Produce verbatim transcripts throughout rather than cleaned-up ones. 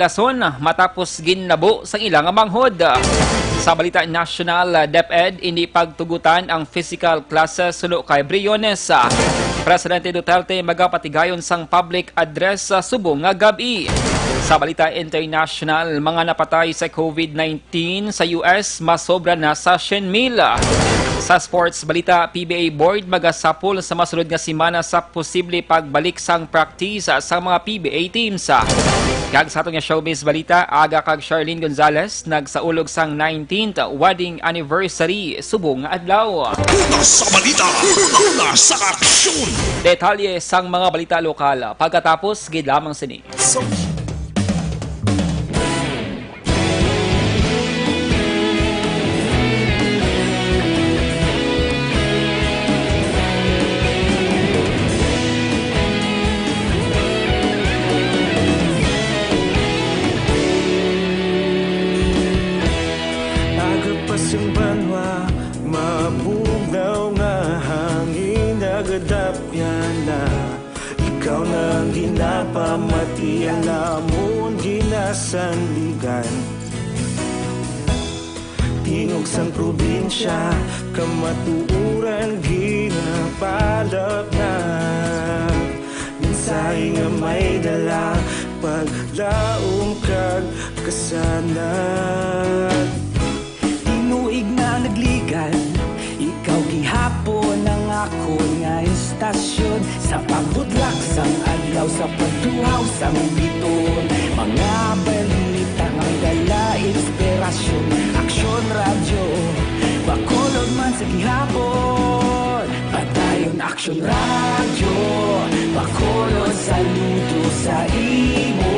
rason matapos ginlabo sa ila nga manghod. Sa balita nasyonal, DepEd, hindi pagtugutan ang physical classes suno kay Briones. Presidente Duterte magapatigayon sang public address sa subong nga gab-i. Sa balita international, mga napatay sa COVID nineteen sa U S masobra na sa siyam mil. Sa sports balita, P B A Board magasapol sa masunod nga semana sa posible pagbalik sang practice sa mga P B A teams. Kag sa aton nga showbiz balita, Aga kag Charlene Gonzalez nagsaulog sang nineteenth wedding anniversary subong nga adlaw. Una sa balita, una sa aksyon. Detalye sang mga balita lokal pagkatapos gid lamang sini. So, Aga pa sing banwa, mabugnaw nga hangin nagadapyan na. Ikaw na ang ginapamati, ang amon ginasandigan. Tingog sang probinsya, kamatuoran ginapalapnag. Mensahe nga may dala, paglaom kag kasanag. Tinuig na nagligan, ikaw gihapon ang akon nga istasyon. Sa pagbutlak sang adlaw, sa pagtuhaw sang bituon, mga balita nga may dala inspirasyon. Aksyon Radyo, Bacolod man sa gihapon. Padayon Aksyon Radyo, Bacolod, saludo sa imo.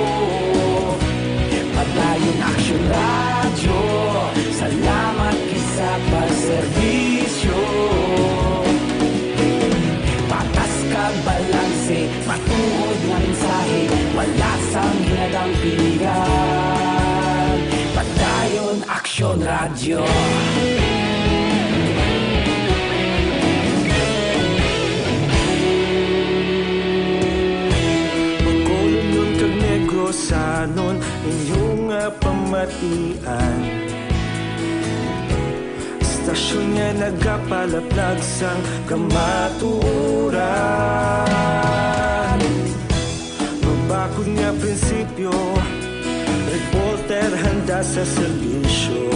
Padayon Aksyon Radyo, salamat gid sa pagserbisyo. Patas kag balanse, matuod nga mensahe, wala sang ginadampingan. Padayon Aksyon Radyo. Bacolodnon kag Negrosanon, inyo nga pamatian. Istasyon nga nagapalaplag sang kamatuoran. Mabakod nga prinsipyo, reporter handa sa serbisyo.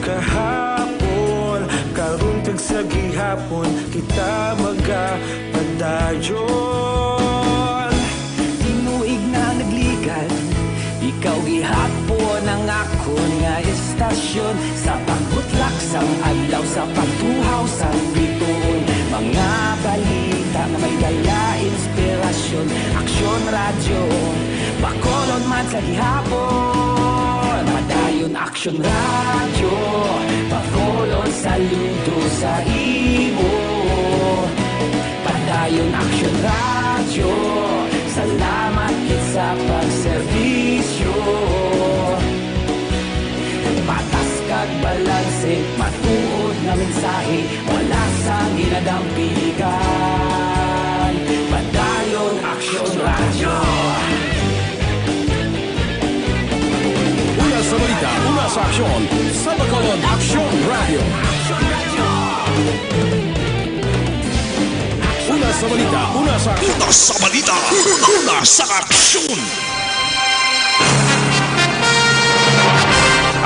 Kahapon, karon kag sa gihapon, kita magapadayon. Tinuig na nagligan, ikaw gihapon ang akon nga istasyon. Sa pagbutlak sang adlaw, sa pagtuhaw sang bituon, mga balita nga may dala inspirasyon. Aksyon Radyo, Bacolod man sa gihapon. Padayon Aksyon Radyo, Bacolod, saludo sa imo. Padayon Aksyon Radyo, salamat gid sa pagserbisyo. Patas kag balanse, matuod nga mensahe, wala sang ginadampingan. Padayon Aksyon Radyo. Una sa balita, una sa aksyon, sa Bacolod Aksyon Radyo. Una sa balita, una sa aksyon. Una sa balita, una sa aksyon.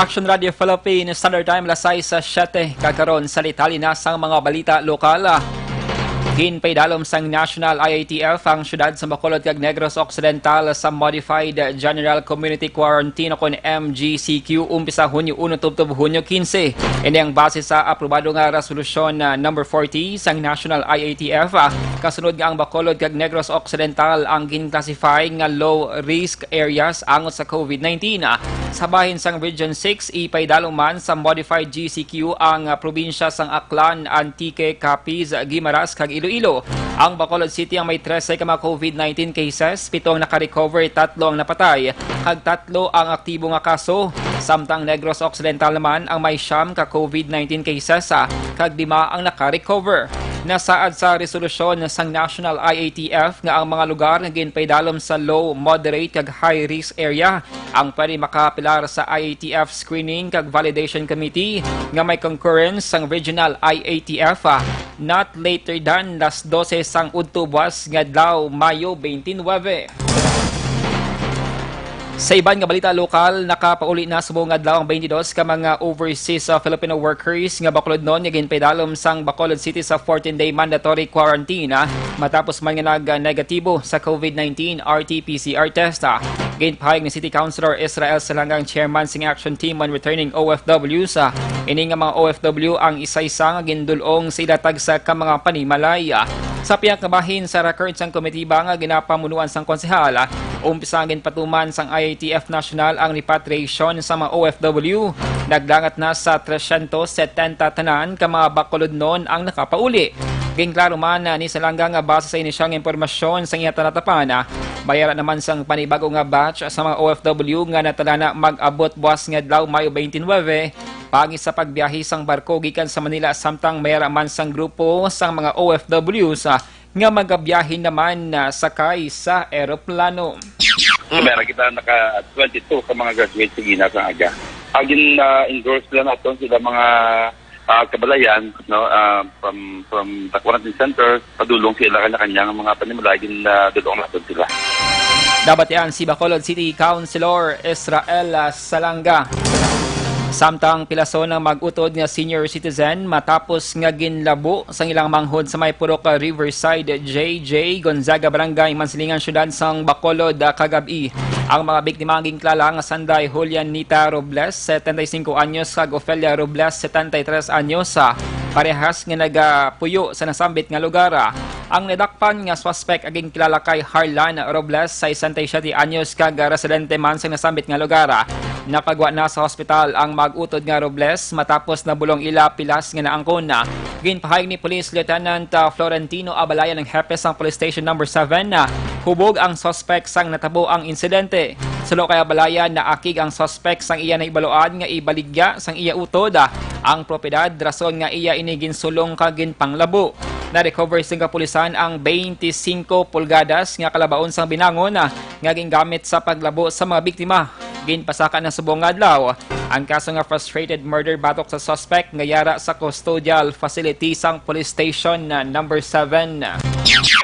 Action Radio Philippines, Standard Time, alas sais sa siyete. Kag karon sa detalye na sang mga balita lokal. Ginpaidalom sang National I A T F ang siyudad sa Bacolod kag Negros Occidental sa Modified General Community Quarantine o kon M G C Q umpisa Hunyo uno tubtob Hunyo kinse. Ini ang base sa aprobado nga resolusyon, ah, number forty sang National I A T F, ah, kasunod nga ang Bacolod kag Negros Occidental ang ginclassify nga low risk areas angot sa COVID nineteen. Sa bahin sang Region six, ipaidalom man sa modified G C Q ang, ah, probinsya sang Aklan, Antique, Capiz, Guimaras, kag Iloilo. Ang Bacolod City ang may trese ka mga COVID nineteen cases, pito ang naka-recover, tatlo ang napatay, kag tatlo ang aktibo nga kaso. Samtang Negros Occidental naman ang may siyam ka COVID nineteen cases, ah, kag lima ang naka-recover. Nasaad sa resolusyon sang National I A T F nga ang mga lugar nga ginpaidalom sa low, moderate, kag high risk area ang pwede makapilar sa I A T F Screening kag Validation Committee nga may concurrence sang Regional I A T F, ah, not later than las dose sang udto buwas nga adlaw, Mayo twenty-nine. Sa iban nga balita lokal, nakapauli na subong adlaw ang twenty-dos ka mga overseas, ah, Filipino workers nga Bacolodnon nga ginpaidalom sang Bacolod City sa fourteen-day mandatory quarantine, ah, matapos man nga nag-negatibo sa COVID nineteen R T P C R test, ah. Ginpahayag ni City Councilor Israel Salangang, chairman sing Action Team on Returning O F Ws, ah, ini nga mga O F W ang isa-isa nga gindul-ong sa ila tagsa ka mga panimalay, ah. Sa pihak nga bahin sa record sang komitiba nga ginapamunuan sang konsehal, ah, umpisa ang ginpatuman sang I A T F National ang repatriation sa mga O F W. Nagdangat na sa tresyentos setenta tanan ka mga Bacolodnon ang nakapauli. Ginklaro man, ah, ni Salanga nga base sa inisyal nga impormasyon sa iya talatapan, ah, may ara naman sang panibag-o nga batch sa mga O F W nga natala na mag-abot buwas nga adlaw, Mayo twenty-nine, paagi sa pagbiyahe sang barko gikan sa Manila, samtang may ara man sang grupo sang mga O F Ws, ah, nga magabiyahe naman, ah, sakay sa eroplano. Meron kita naka twenty-two ka mga graduate sa Ginas ang aga. Agin, ah, endorse lang naton sila mga, ah, kabalayan, no, ah, from, from the quarantine center, padulong sila kanya-kanya nga mga panimalay, gin, ah, dulong naton sila. Nabatian si Bacolod City Councilor Israel, ah, Salanga. Samtang pilason ang mag-utod nga senior citizen matapos nga ginlabo sang ilang manghod sa may purok, ah, Riverside, J J Gonzaga Barangay, Mansilingan, Syudad sang Bacolod, ah, kagab-i. Ang mga biktima ang ginkilala nga sanday Julianita Robles, setenta y cinco anyos, kag Ofelia Robles, setenta y tres anyos, ah, parehas nga nagapuyo sa nasambit nga lugar, ah. Ang nadakpan nga suspek ang ginkilala kay Harlan Robles, sesenta y siete anyos, kag residente man sa nasambit nga lugar. Napagwa na sa hospital ang mag-utod nga Robles matapos nabulong ila pilas nga naangkon. Ginpahayag ni Police Lieutenant, ah, Florentino Abalayan, ang hepe sang Police Station Number Seven, na hubog ang suspek sang natabo ang insidente. Suno kay Abalayan, naakig ang suspek sang iya nahibaluan nga ibaligya sang iya utod, ah, ang propiedad, rason nga iya ini ginsulong kag ginpanglabo. Na-recover sang kapulisan ang twenty-five pulgadas nga kalabaon sang binangon, ah, nga gingamit sa paglabo sa mga biktima. Ginpasaka na subong nga adlaw ang kaso nga frustrated murder batok sa suspect nga yara sa custodial facility sang Police Station, ah, Number Seven.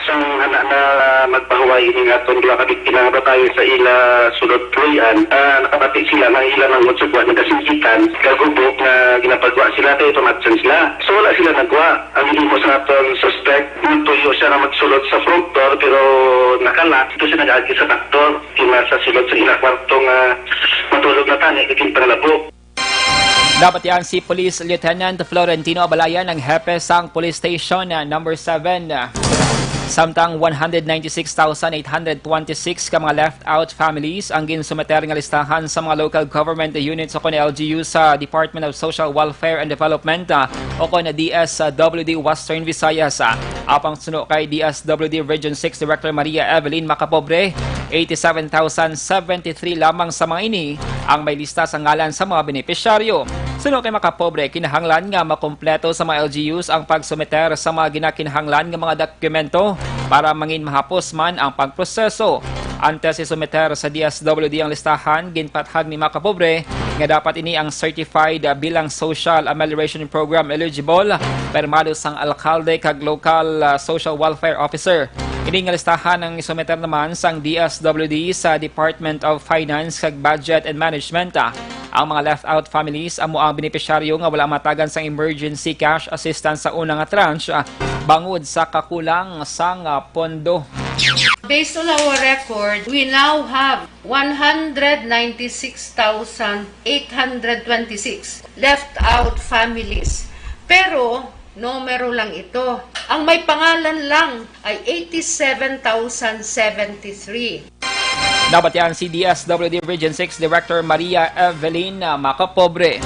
Sang ana na magpahuway ini nga aton duha ka biktima nga babayi sa ila sulod puloy-an, ah, nakabati sila nga ila manghod sa gwa nagkasinggitan, kagubo nga ginapagwa sila kay pamatsan sila. So, wala sila nagwa. Ang gihimo sa aton suspect, nagtuyo siya nga magsulod sa front door, pero nakala, dito siya nag-agi sa back door. Kina sa sulod sa ila kwarto nga matulog na tani, naging panglabo. Nabatian si Police Lieutenant Florentino Abalayan, ang hepe sang Police Station, ah, Number Seven. Samtang one hundred ninety-six thousand eight hundred twenty-six ka mga left out families ang ginsumeter nga listahan sa mga local government units o kon L G U sa Department of Social Welfare and Development, ah, o kon D S W D Western Visayas, ah. Apang suno kay D S W D Region Six Director Maria Evelyn Macapobre, eighty-seven thousand seventy-three lamang sa mga ini ang may lista sa ngalan sa mga benepisyaryo. Suno kay Macapobre, kinahanglan nga makumpleto sa mga L G Us ang pagsumeter sa mga ginakinahanglan nga mga dokumento para mangin mahapos man ang pagproseso. Antes isumeter sa D S W D ang listahan, ginpathag ni Macapobre nga dapat ini ang certified, ah, bilang Social Amelioration Program eligible, pirmado sang alkalde kag local, ah, social welfare officer. Ini nga listahan ang isumeter naman sang D S W D sa Department of Finance kag Budget and Management, ah. Ang mga left out families amo ang benepisyaryo nga wala matagan sang emergency cash assistance sa una nga tranche, ah, bangod sa kakulang sang, ah, pondo. Based on our record, we now have one hundred ninety-six thousand eight hundred twenty-six left out families. Pero, numero lang ito. Ang may pangalan lang ay eighty-seven thousand seventy-three. Nabatian si D S W D Region Six Director Maria Evelyn Macapobre.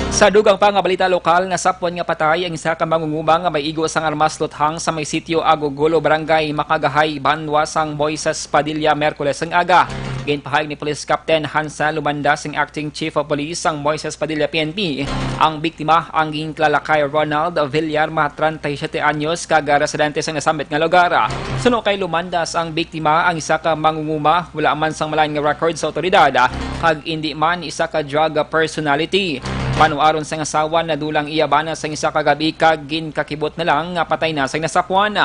Sa dugang pa nga balita lokal, nasapwan nga patay ang isa ka mangunguma nga may igo sang armas luthang sa may sitio Agogulo, Barangay Makagahay, banwa sang Moises Padilla, Miyerkules ang aga. Ginpahayag ni Police Captain Hansel Lumandas, ang Acting Chief of Police, ang Moises Padilla P N P, ang biktima ang ginkilala kay Ronald Villarma, treinta y siete anyos, kag residente sa nasambit nga lugar. Suno kay Lumandas, ang biktima ang isa ka mangunguma, wala man sang malain nga record sa awtoridad, kag indi man isa ka drug personality. Panuaron sang asawa, nadula ang iya bana sang isa ka gabi kag ginkakibot na lang nga patay na sang nasapwan.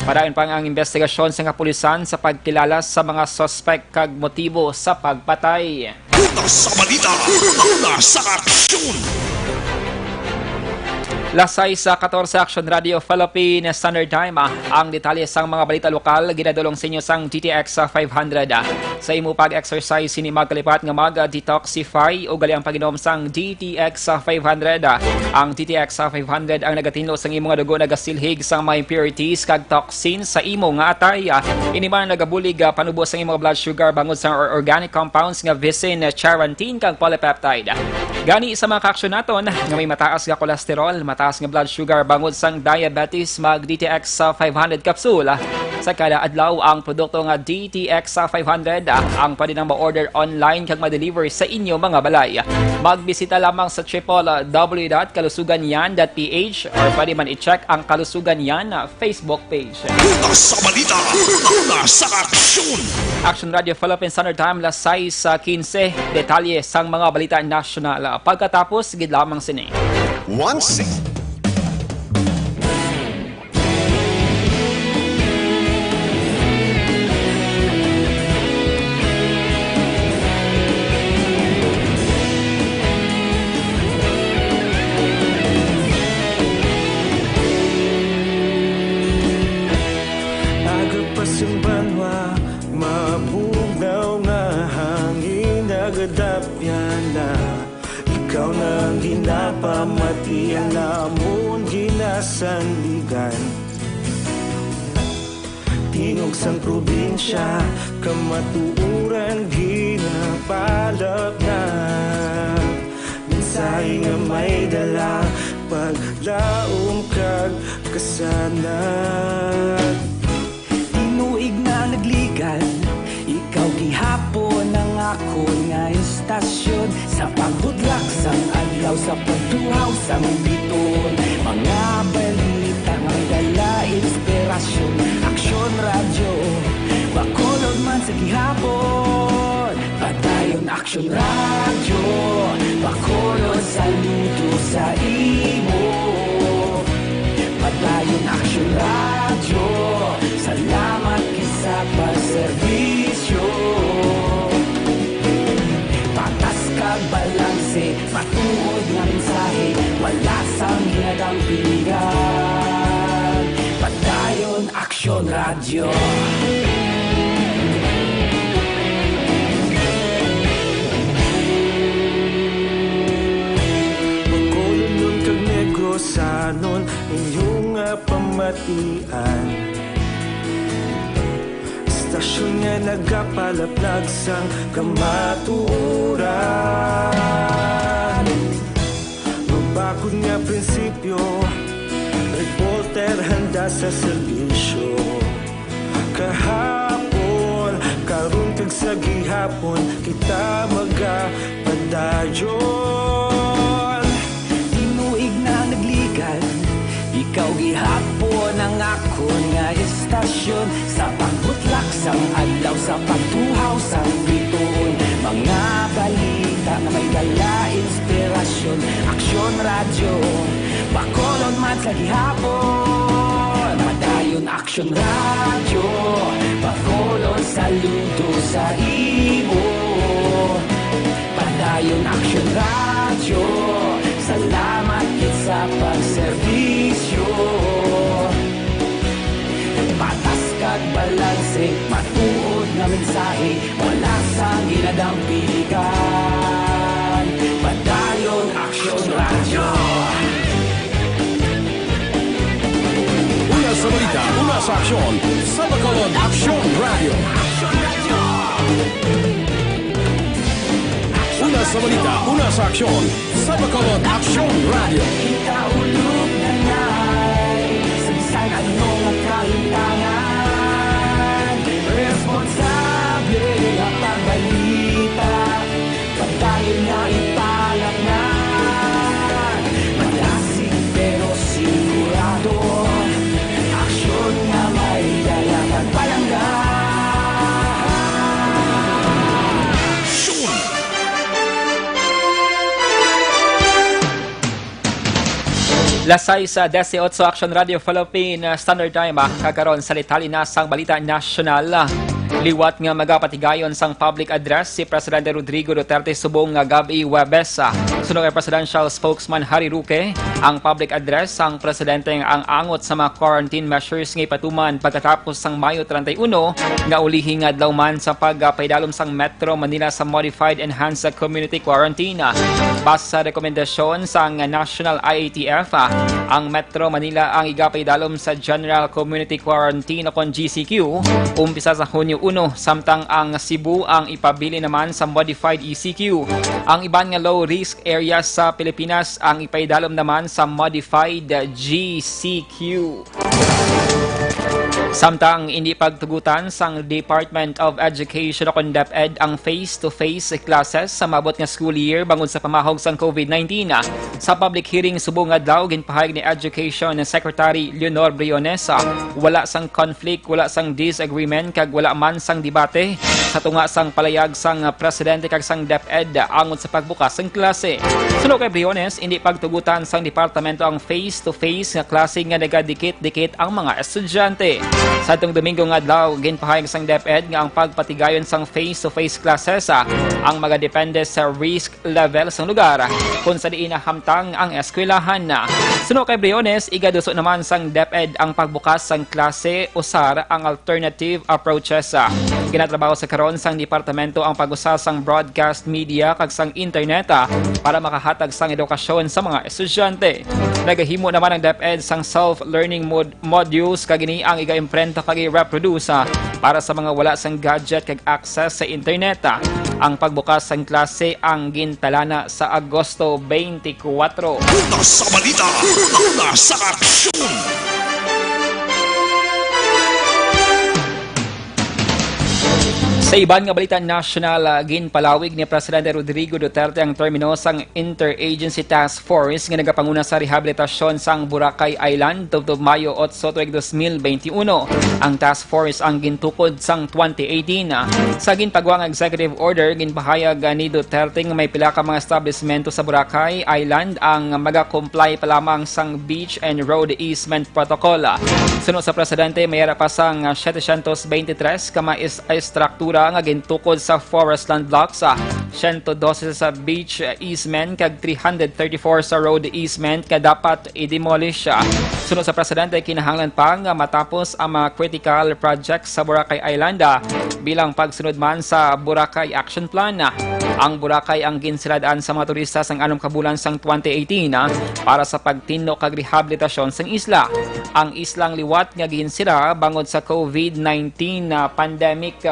Padayon pa ang investigasyon sa kapulisan sa pagkilala sa mga suspect kag motibo sa pagpatay. Una sa balita, una sa aksyon. Las sais katorse, Action Radio Philippine Standard Time. Ang detalye sang mga balita lokal ginadulong sa inyo sang D T X five hundred. Sa imo pag-exercise, sini magkalipat nga mag-detoxify, ugali ang pag-inom sang D T X five hundred. Ang D T X five hundred ang nagatinlo sang imo nga dugo, nagasilhig sang mga impurities kag toxins sa imo nga atay. Ini man nagabulig, ah, panubo sang imo blood sugar bangod sa or-, organic compounds nga vicin, charantin, kag polypeptide. Gani, sa mga kaaksyon naton nga may mataas nga cholesterol, mataas nga blood sugar, bangod sang diabetes, mag D T X five hundred capsule sa kada adlaw. Ang produkto nga D T X five hundred ang pwede nang ma-order online kag ma-deliver sa inyo mga balay. Magbisita lamang sa triple W dot kalusugan yan dot P H or pwede man i-check ang Kalusugan Yan Facebook page. Una sa balita, una sa aksyon. Action Radio Philippine Standard Time, las sais quince. Detalye sang mga balita nasyonal pagkatapos gid lamang sini. One six. Aga pa sing banwa, mabugnaw nga hangin, nagadapyan na. Ikaw na ang ginapamati, ang amon ginasandigan. Tingog sang probinsya, kamatuoran ginapalapnap. Mensahe nga may dala, paglaom kag kasanag. Tinuig na nagligad, ikaw gihapon ang akon nga istasyon. Sa paghudlak sang adlaw, sa pagtuhaw sang bituon, mga balita nga may dala inspirasyon. Aksyon Radyo, Bacolod man sa gihapon. Padayon Aksyon Radyo, Bacolod, saludo sa imo. Padayon Aksyon Radyo, salamat gid sa pagserbisyo. Patas kag balanse, matuod nga mensahe, wala sang ginadampingan. Padayon Aksyon Radyo. Bacolodnon kag Negrosanon, inyo nga pamatian. Istasyon nga nagapalaplag sang kamatuoran. Mabakod nga prinsipyo, reporter handa sa serbisyo. Kahapon, karon, kag sa gihapon, kita magapadayon. Tinuig na nagligad, ikaw gihapon ang akon nga istasyon. Sa pagbutlak sang adlaw, sa pagtuhaw sang bituon, mga balita nga may dala inspirasyon. Aksyon Radyo, Bacolod man sa gihapon. Padayon Aksyon Radyo, Bacolod, saludo sa imo. Padayon Aksyon Radyo, salamat gid sa pagserbisyo. Patas kag balanse, matuod nga mensahe, wala sang ginadampingan. Padayon Aksyon Radyo. Una sa balita, una sa aksyon, sa Bacolod Aksyon Radyo. Una sa balita, una sa aksyon, sa Bacolod Aksyon Radyo. Kita ulog na ngay, sa bisan ano nga kalimtangan, responsable nga pagbalik. Las sais disiotso, Action Radio Philippine Standard Time, ah, kag karon sa detalye na sang balita nasyonal. Liwat nga magapatigayon sang public address si Presidente Rodrigo Duterte subong nga gab-i, Huwebes, ah. Suno kay Presidential Spokesman Harry Roque, ang public address sang presidente ang angot sa mga quarantine measures nga ipatuman pagkatapos sang Mayo treinta y uno, nga ulihi nga adlaw man sa pagpaidalom sang Metro Manila sa modified enhanced community quarantine. Base sa rekomendasyon sang National I A T F, ah, ang Metro Manila ang igapaidalom sa General Community Quarantine o kon G C Q, umpisa sa Hunyo uno, samtang ang Cebu ang ipabilin naman sa modified E C Q. Ang iban nga low risk areas sa Pilipinas ang ipaidalom naman sa modified G C Q. Samtang hindi pagtugutan sang Department of Education o kon DepEd ang face-to-face classes sa maabot nga school year bangod sa pamahog sang COVID nineteen, sa public hearing subong nga adlaw, ginpahayag ni Education Secretary Leonor Briones, ah, wala sang conflict, wala sang disagreement, kag wala man sang debate sa tunga sang palayag sang presidente kag sang DepEd angot sa pagbukas sang klase. Suno kay Briones, hindi pagtugutan sang departamento ang face-to-face nga klase nga nagadikit-dikit ang mga estudyante. Sa atong Domingo nga adlaw, ginpahayag sang DepEd nga ang pagpatigayon sang face-to-face classes, ah, ang magadepende sa risk level sang lugar kung sa diin nahamtang ang eskwelahan. Suno kay Briones, igaduso naman sang DepEd ang pagbukas sang klase usar ang alternative approaches. Ginatrabaho sa karon sang departamento ang pag-usa sang broadcast media kag sang internet, ah, para makahatag sang edukasyon sa mga estudyante. Nagahimo naman ang DepEd sang self-learning mod-, modules, kag ini ang iga-imprenta kag i-reproduce, ah, para sa mga wala sang gadget kag access sa internet. Ang pagbukas sang klase ang gintalana sa Agosto twenty-four. Una sa balita, una sa aksyon. Sa iban nga balita nasyonal, ah, ginpalawig ni Presidente Rodrigo Duterte ang termino sang Interagency Task Force nga nagapanguna sa rehabilitasyon sang Boracay Island tubtob Mayo otso tuig dos mil benti uno. Ang task force ang gintukod sang twenty eighteen. Sa ginpagwa nga executive order, ginpahayag ni Duterte nga may pila ka mga establisemento sa Boracay Island ang magakomply pa lamang sang beach and road easement protocol. Suno sa presidente, may ara pa sang setecientos veintitrés ka mga is-, estruktura nga gintukod sa forest land blocks, ah, siyento dose sa beach easement, kag three hundred thirty-four sa road easement nga dapat i-demolish. Suno sa presidente, kinahanglan pa nga matapos ang mga critical projects sa Boracay Island, ah, bilang pagsunod man sa Boracay Action Plan. Ang Boracay ang ginsilad-an sa mga turista sang anom ka bulan sang twenty eighteen, ah, para sa pagtinlo kag rehabilitasyon sang isla. Ang isla ang liwat nga ginsira bangod sa COVID nineteen, ah, pandemic.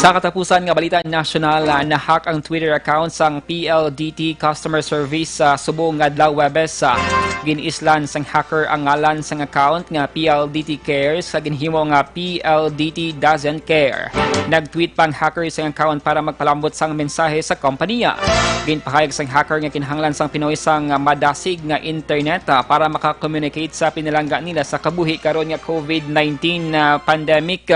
Sa katapusan nga balita nasyonal, ah, na-hack ang Twitter account sang P L D T Customer Service sa subong nga adlaw, Huwebes. Ah, gin-islan sang hacker ang ngalan sang account nga P L D T Cares sa ginhimo nga P L D T Doesn't Care. Nag-tweet pa ang hacker sang account para magpalambot sang mensahe sa kompanya. Ginpahayag sang hacker nga kinahanglan sang Pinoy sang madasig nga internet, ah, para maka-communicate sa pinalangga nila sa kabuhi karon nga COVID nineteen, ah, pandemic.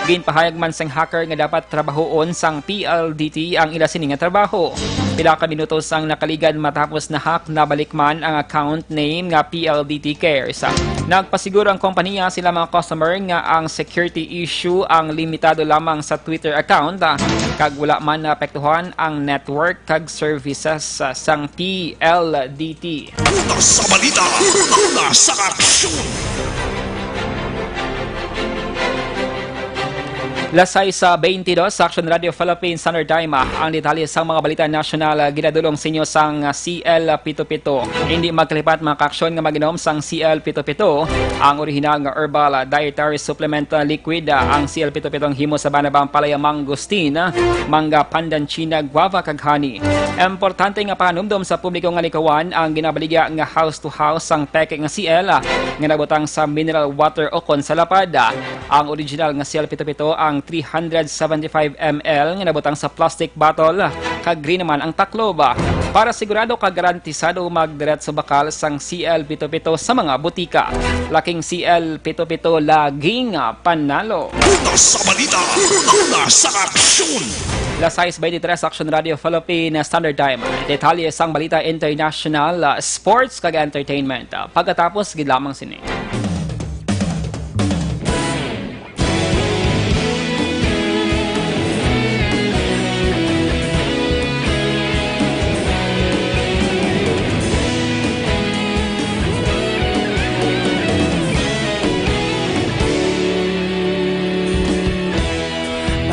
Ginpahayag man sang hacker nga dapat trabahoon sang P L D T ang ila sini nga trabaho. Pila ka minutos ang nakaligad matapos na-hack, nabalik man ang account name nga P L D T Cares. Nagpasiguro ang kompanya sa ilang mga customer nga ang security issue ang limitado lamang sa Twitter account, ah, kag wala man naapektuhan ang network kag services, ah, sang P L D T. Una sa balita, una sa aksyon. Las sais sa twenty-two sa Action Radio Philippines Standard Time. Ang detalye sang mga balita nasyonal, ah, ginadul-ong sa inyo sang, ah, C L pito pito. Hindi magkalipat, mga kaaksyon, nga mag-inom sang C L pito pito, ang orihinal nga herbal, ah, dietary supplement, ah, liquid. Ah, ang C L pito pito ang himo sa banabang palaya, mangosteen, ah, mangga, pandan, china, guava, kag honey. Importante nga pahanumdom sa publiko nga likawan ang ginabaligya nga house to house sang peke nga C L, ah, nga nabutang sa mineral water o kon sa lapad. Ah, ang original nga C L pito pito ang three hundred seventy-five M L nga nabutang sa plastic bottle, kag green naman ang taklob. Para sigurado kag garantisado, magdiretso bakal sang C L pito pito sa mga butika. Laking C L pito pito, laging, ah, panalo. Una sa balita, una sa aksyon. Alas sais beintitrés, Action Radio Philippine Standard Time. Detalye sang balita international, ah, sports, kag entertainment. Ah, pagkatapos, gid lamang sini.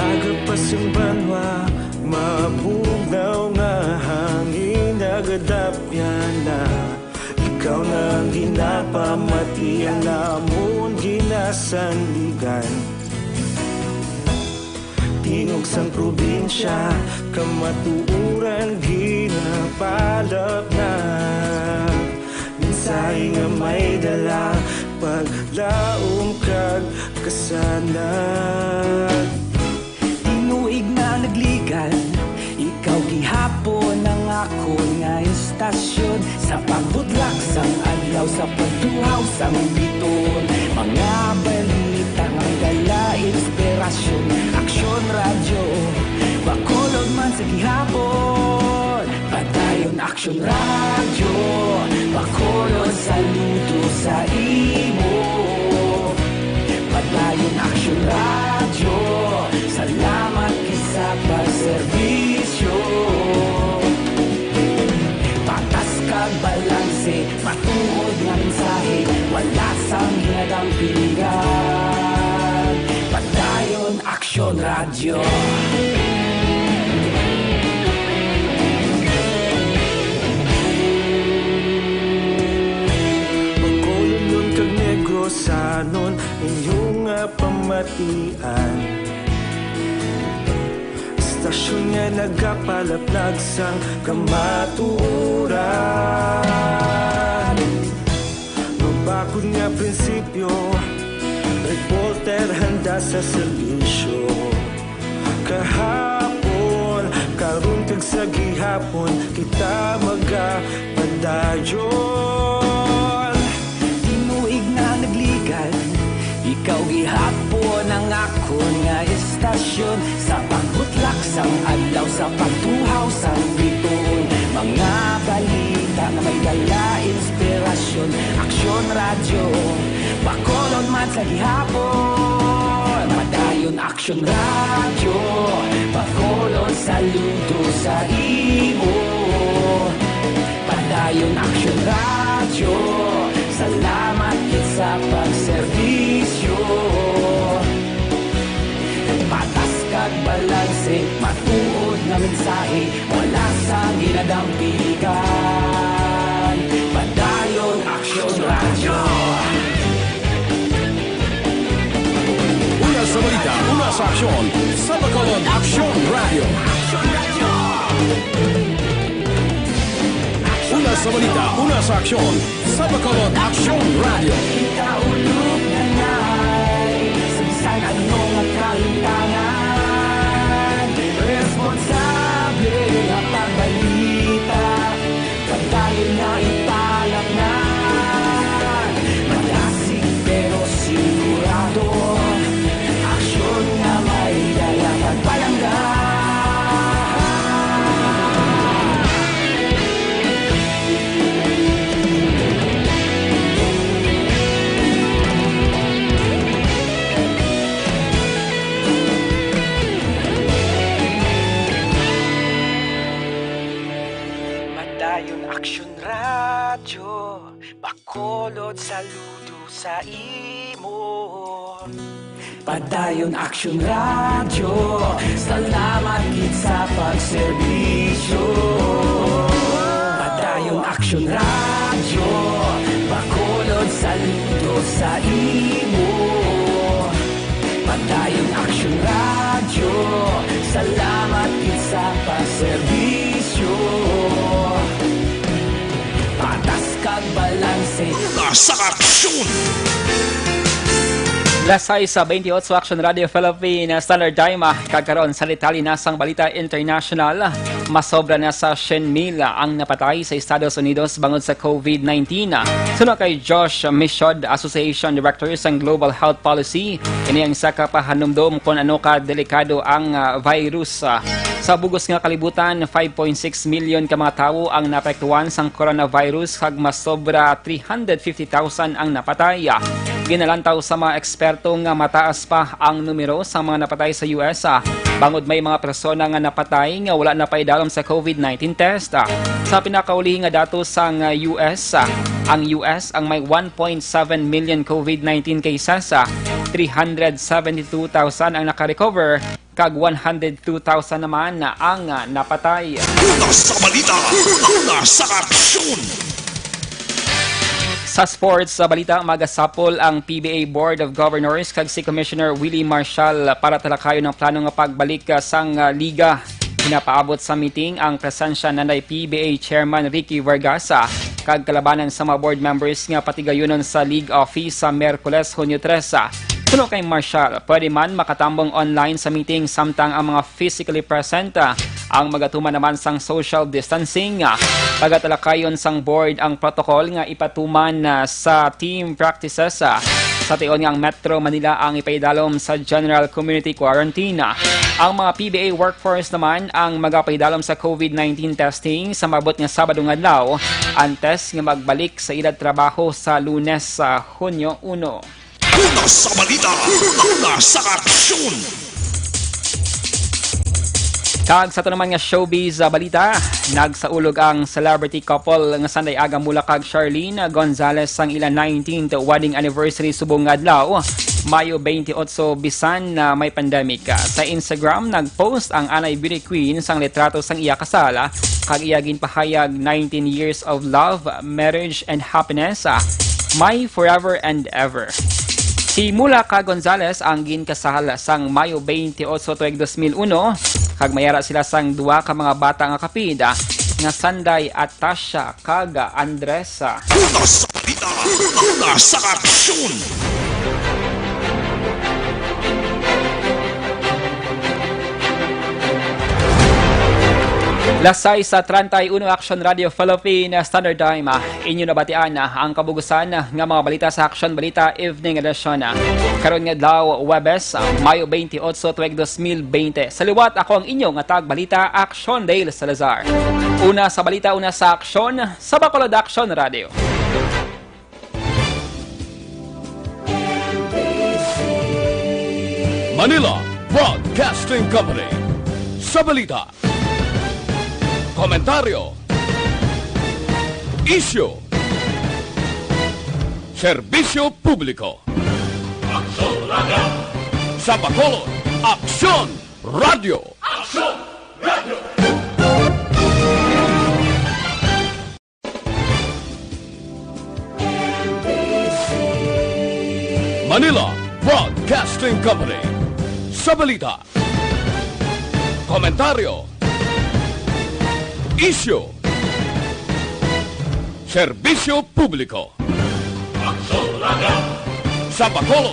Aga pa sang banwa, mabugnaw nga hangin nagadapyan na. Ikaw na ang ginapamati, ang amon ginasandigan. Tingog sang probinsya, kamatuoran ginapalapnag. Mensahe nga may dala, paglaom kag kasanag. Tinuig na nagligan, ikaw gihapon ang akon nga istasyon. Sa pagbutlak sang adlaw, sa pagtuhaw sang biton, mga balita nga may dala inspirasyon. Aksyon Radyo, Bacolod man sa gihapon. Padayon Aksyon Radyo, Bacolod, saludo sa imo. Padayon Aksyon Radyo, salamat gid sa pagserbisyo. Patas kag balanse, matuod nga mensahe, wala sang ginadampingan. Padayon Aksyon Radyo. Bacolodnon kag Negrosanon, inyo nga pamatian. Istasyon nga nagapalaplag sang kamatuoran. Mabakod nga prinsipyo, reporter handa sa serbisyo. Kahapon, karon kag sa gihapon, kita magapadayon. Tinuig na nagligan, ikaw gihapon ang akon nga istasyon. Sa pagbutlak sang adlaw, sa pagtuhaw sang bituon, mga balita nga may dala inspirasyon. Aksyon Radyo, Bacolod man sa gihapon. Padayon Aksyon Radyo, Bacolod, saludo sa imo. Padayon Aksyon Radyo, salamat gid sa pagserbisyo. Patas kag balanse, matuod nga mensahe, wala sang ginadampigan. Padayon Aksyon Radyo. Una sa balita, una sa aksyon, sa Bacolod Aksyon Radyo. Una sa balita, una sa aksyon, sa Bacolod Aksyon Radyo. Kita ulog na ngay, sa bisan ano nga kahintangan, responsable nga pagbalita, padayon na ipalapnan. Malasig pero sigurado, aksyon nga may dala pagpalangga. Padayon Aksyon Radyo, Bacolod, saludo sa imo. Padayon Aksyon Radyo, salamat gid sa pagserbisyo. Padayon Aksyon Radyo, Bacolod, saludo sa imo. Padayon Aksyon Radyo, salamat gid sa pagserbisyo. Patas kag balanse. Una sa aksyon. Alas sais beintiotso, Action Radio Philippine Standard Time, ah, kag karon sa detalye na sang balita international. Masobra na sa syen mil ang napatay sa Estados Unidos bangod sa COVID nineteen. Suno kay Josh Michaud, Association Director sang Global Health Policy, ini ang isa ka pahanumdom kon ano ka delikado ang, ah, virus, ah, Sa bug-os nga kalibutan, five point six million ka mga tawo ang naapektuhan sang coronavirus kag mas sobra three hundred fifty thousand ang napatay. Ginalantaw sa mga eksperto nga mataas pa ang numero sa mga napatay sa U S, ah, bangod may mga persona nga napatay nga wala na paidalom sa COVID nineteen test. Ah, sa pinakauli nga datos sang, ah, U S, ah, ang U S ang may one point seven million COVID nineteen cases, ah, three hundred seventy-two thousand ang nakarecover, kag one hundred two thousand naman ang, ah, napatay. Una sa balita, una sa aksyon. Sa sports, sa balita, magasapol ang P B A Board of Governors kag si Commissioner Willie Marshall para talakayon ang plano nga pagbalik, ah, sang, ah, liga. Pinapaabot sa meeting ang presensya nanay P B A Chairman Ricky Vargas, ah, kag kalabanan sa mga board members nga patigayunon sa league office sa Miyerkules, Hunyo tres. Suno kay Marshall, pwede man makatambong online sa meeting samtang ang mga physically present, ah, ang magatuman naman sang social distancing. Ah, pagatalakayon sang board ang protocol nga ipatuman, ah, sa team practices, ah, sa tion nga ang Metro Manila ang ipaidalom sa general community quarantine. Ah, ang mga P B A workforce naman ang magapaidalom sa COVID nineteen testing sa maabot nga Sabado nga adlaw. Ang test nga magbalik sa ila trabaho sa Lunes, sa Hunyo uno. Una sa balita, una sa aksyon. Kag sa ito naman nga showbiz, ah, balita, nagsaulog ang celebrity couple nga Sanday Aga Mulak kag Charlene Gonzalez sang ila nineteenth wedding anniversary subong nga adlaw, Mayo twenty-eight, bisan na may pandemic. Sa Instagram, nag-post ang anay beauty queen sang litrato sang iya kasal, kag iya ginpahayag, "Nineteen years of love, marriage, and happiness, ah, my forever and ever." Si Mulak kag Gonzalez ang ginkasal sang Mayo twenty-eight tuig dos mil uno, kag may ara sila sang duha ka mga bata nga kapid, ah, nga Sanday at Tasha kag Andres. Una sa balita, una sa aksyon. Las sais sa treinta y uno, Action Radio Philippine Standard Time. Ah, inyo nabatian, ah, ang kabugusan, ah, nga mga balita sa Action Balita Evening Edition. Ah, karon nga adlaw, Huwebes, ah, Mayo twenty-eight, tuig dos mil twenty. Sa liwat, ako ang inyo nga tagbalita, Action Dale Salazar. Una sa balita, una sa aksyon, sa Bacolod Action Radio. Manila Broadcasting Company. Sa balita, komentaryo, isyu, serbisyo publiko. Aksyon Radio. Sa Bacolod, Aksyon Radio. Aksyon Radio. Manila Broadcasting Company. Sa balita, komentaryo, isyu, serbisyo publiko. Aksyon Radio. Sa Bacolod,